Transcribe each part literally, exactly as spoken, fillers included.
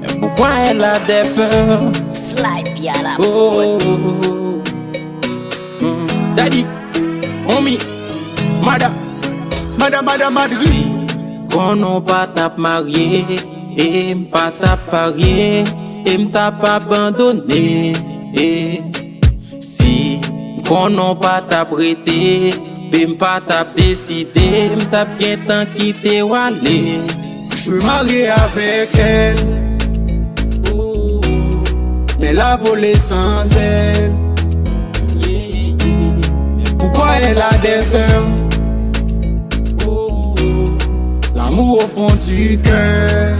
Mais pourquoi elle a des peurs? Sly Piana. Oh, oh, oh, oh. Mm. Daddy, homie, mada, mada, mada, madri. Si konnen w pa t ap marye, e m pa t ap parye, e m t ap abandone. Si m konnen w pa t ap rete, pe m pa t ap deside, m t ap gentan kite w ale. Je veux marier avec elle, mais la voler sans elle. Pourquoi elle a des peurs? L'amour au fond du cœur.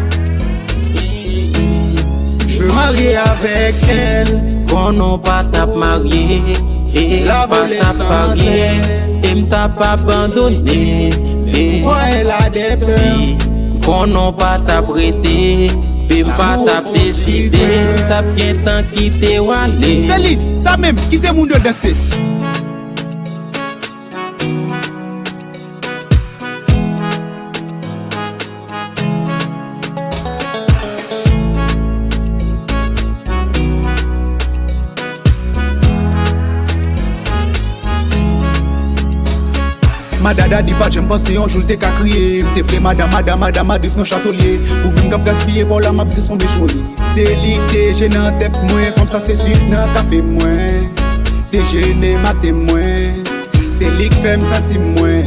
Je veux marier avec elle. Konnen w pa t ap marye, e m pa t ap parye, e m t ap abandone. Men si m konnen w pa t ap rete, pe m pa t ap deside, m t ap gentan kite w ale. Se li, sa menm, kite moun yo danse. Mada Daddy pa janm panse yon jou l te ka kriye. M te vle madan, madan, madan Madriv nan Chatelier. Ou menm k ap gaspiye pa w la, m ap di s on bechoni. Se li k te je nan tèt mwen, fanm sa se swit nan kafe mwen. Dejene maten mwen. Se li k fè m santi mwen.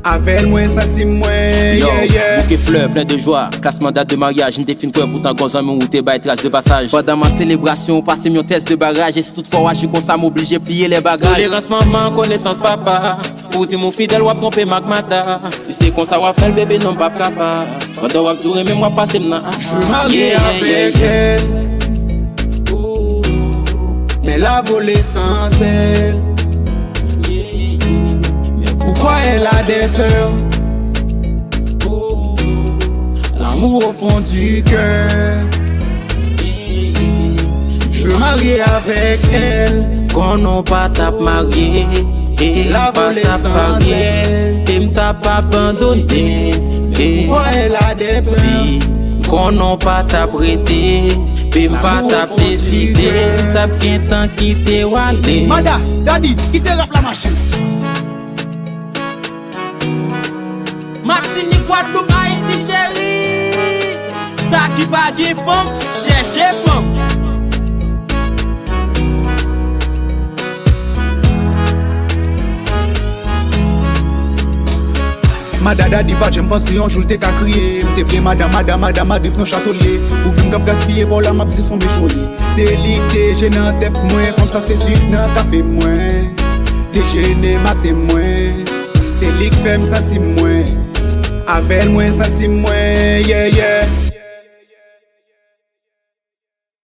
Avè l mwen santi mwen, yeah, yeah. Bouke flè plen de jwa, klasman dat de maryaj, n te fin kwè poutan gon zanmi w ou te bay tras de pasaj. Pandan mwa selebrasyon, ou pase m yon tès de baraj, e si toutfwa w aji konsa, m oblije pliye lè bagaj. Tolerans manman, konesans papa, pou di m ou fidèl, w ap twonpe m ak mada. Si se konsa w ap fè l, bebe, non, m p ap kapab. Pandan w ap di w renmen m, w ap pase m nan a. Je veux marier avec elle. Mais la voler sans elle. Pourquoi elle a des peurs? L'amour au fond du cœur. Je veux marier avec elle. Konnen w pa t ap marye, e m pa t ap parye, e m t ap abandone. Men si m konnen w pa t ap rete, pe m pa t ap deside, m t ap gentan kite w ale. Mada, Daddy, kite rap la mache. Matinik, Gwadloup, Ayiti cheri. Sa ki pa gen fanm, chèche fanm. Mada Daddy pa janm panse yon jou l te ka kriye. M te vle madan, madan, madan Madriv nan Chatelier. Ou menm k ap gaspiye pa w la, m ap di s on bechoni. Se li k te je nan tèt mwen, fanm sa se swit nan kafe mwen. Dejene maten mwen. Se li k fè m santi mwen. Avè l mwen santi mwen, yeah, yeah.